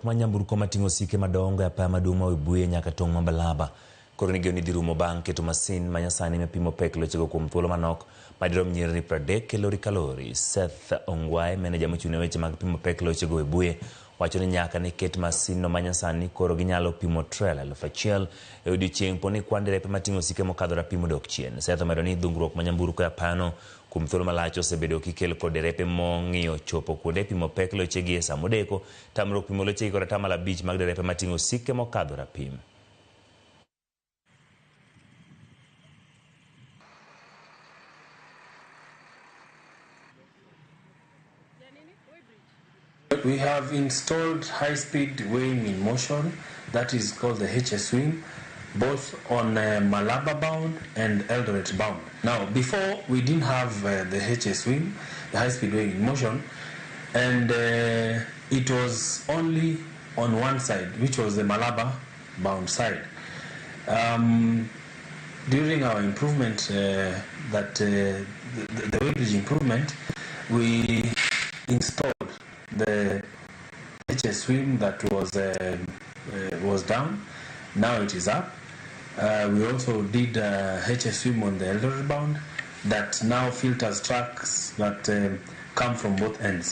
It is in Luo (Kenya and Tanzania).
Dhungruok mar nyamburko mating'o osike madongo e apaya maduong' ma Webuye nyaka tong' ma Malaba koro ni geno ni dhi rumo bang' keto masin ma nyasani mapimo pek lochego kuom thuolo manok madirom nyirni 30 e lori ka lori. Seth Ongwae, meneja mochung' ne weche mag pimo pek lochego Webuye, wacho ni nyaka ne ket masinno ma nyasani koro ginyalo pimo trela 1000 e odiochieng' po ni kwan derepe mating'o osike mokadho rapim odok chien. Seth omedo ni dhungruok ma nyamburko e apayano kuom thuolo malach osebedo kikelo kod derepe mong'iyo chopo kuonde pimo pek lochegi e saa modeko, tamruok pimo lochegi kod 5% mag derepe mating'o osike mokadho rapim. We have installed high-speed weighing in motion, that is called the HS-Wing, both on Malaba bound and Eldoret bound. Now, before we didn't have the HS-Wing, the high-speed weighing in motion, and it was only on one side, which was the Malaba bound side. During our improvement, the weighbridge improvement, we installed the HS-Wing that was down. Now it is up. We also did HS-Wing on the Eldoret bound that now filters trucks that come from both ends.